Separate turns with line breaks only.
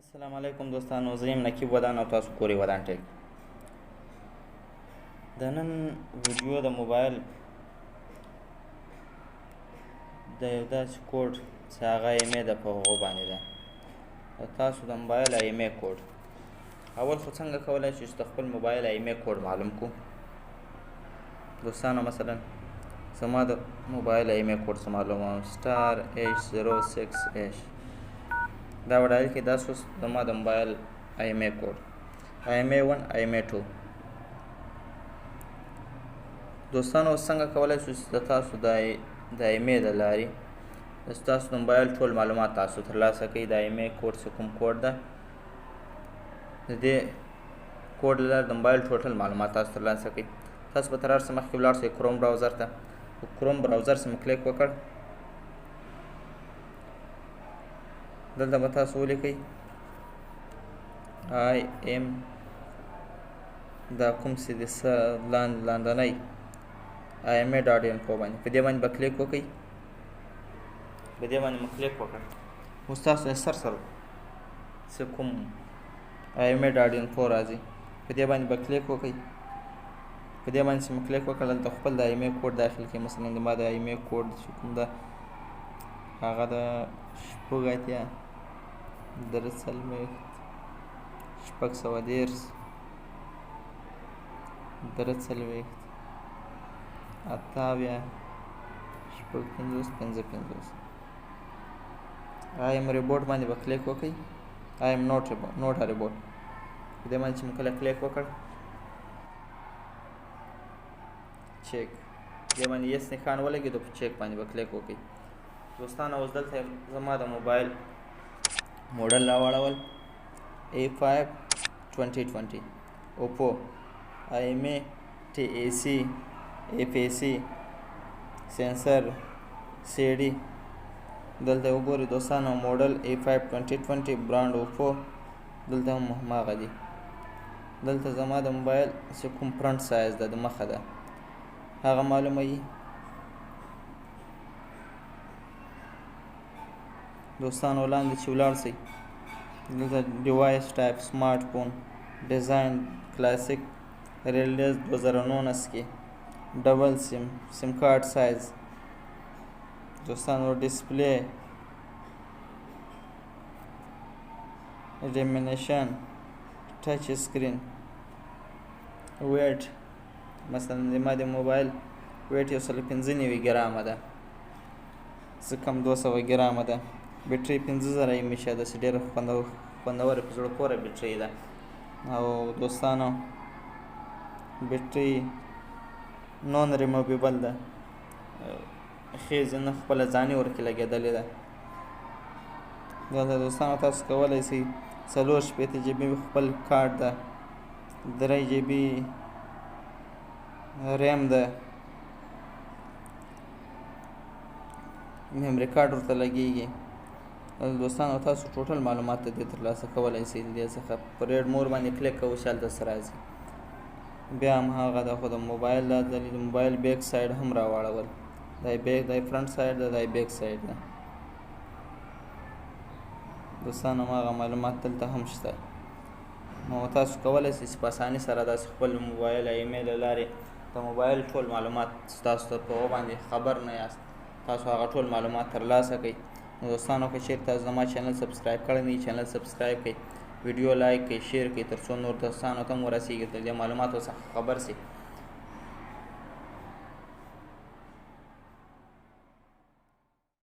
السلام علیکم دوستانو، زه یم نقیب ودان او تاسو ګورئ ودان ټیک. د نن ویډیو د موبایل د یو داسې کوډ چې هغه IMEI ده په هغو باندې ده. د تاسو د موبایل IMEI کوډ اول خو څنګه کولی شو چې د خپل موبایل IMEI کوډ معلوم کړو؟ دوستانو، مثلا زما د موبایل IMEI کوډ څه معلوموم، *#06#، دا وډایل کې. دا زما د موبایل IMEI کوډ، IMEI 1، IMEI 2. دوستانو، څنګه کولی شو چې د تاسو د IMEI د لارې ستاسو د موبایل ټول معلومات تاسو ترلاسه کړئ؟ د IMEI کوډ څه کوم کوډ ده، د دې کوډ له لارې د موبایل ټوټل معلومات تاسو ترلاسه کړئ. تاسو به تر هر څه مخکې ولاړ شئ کروم browser ته. په کروم browser څخه مو کلیک وکړ، دلته به تاسو ولیکئ IM، دا کوم څه دي لاندنی IMEI.info باندې، په دې باندې به کلیک وکړئ. په دې باندې مو کلیک وکړ، اوس تاسو د سر سره څه کوم IMEI.info راځي، په دې باندې به کلیک وکړئ. په دې باندې چې مو کلیک وکړ، دلته خپل د IMEI کوډ داخل کړئ. مثلا زما د IMEI کوډ چې کوم ده هغه د 86 43 630 43 78 56 55. I'm robot باندې به کلیک وکړئ. I'm not robot، په دې باندې چې مو کله کلیک وکړ، چیک دې باندې yes نښان ولګېدو، په چیک باندې به کلیک وکړئ. دوستانو، اوس دلته زما د موبایل موډل راواړول، A5 2020 Oppo، IMEI TAC FAC sensor CD. دلته وګورئ دوستانو، موډل A5 2020، brand Oppo، دلته هم هماغه دي. دلته زما د موبایل چې کوم front size ده، د مخه ده، هغه معلوموي. دوستانو، لاندې چې ولاړ شئ، دلته device type smartphone، design classic، release 2019 کې، double SIM، SIM card size، دوستانو display dimension، touch screen، weight. مثلا زما د موبایل weight 195 ګرامه ده، څه کم 200 ګرامه ده. بیټرۍ 5000 mAh ده، چې ډېره خوندوره په زړه پورې بیټرۍ ده. او دوستانو، بیټرۍ نون ریموویبل ده، خېزې نه خپله ځاني ورکې لګېدلې ده. دلته دوستانو تاسو کولی شئ 64 GB خپل کارت ده، 3 GB RAM ده، memory card ورته لګېږي. دوستانو، تاسو ټوټل معلومات د دې ترلاسه کولی شئ. د دې څخه په read more باندې کلیک کوئ چې هلته څه راځي. بیا هم هغه ده، خو د موبایل دا ځلې د موبایل back side هم راواړول. دا یې back، دا یې front side ده، دا یې back side ده. دوستانو، هماغه معلومات دلته هم شته. نو تاسو کولی شئ چې په اساني سره داسې خپل موبایل IMEI له لارې د موبایل ټول معلومات چې تاسو ته په هغو باندې خبر نه یاست، تاسو هغه ټول معلومات ترلاسه کړئ. نو دوستانو، که چېرې تاسو زما channel subscribe کړی نه وي، channel subscribe کړئ، ویډیو like کړئ، share کړئ، تر څو نور دوستانو ته هم ورسېږي، د دې معلوماتو څخه خبر شي.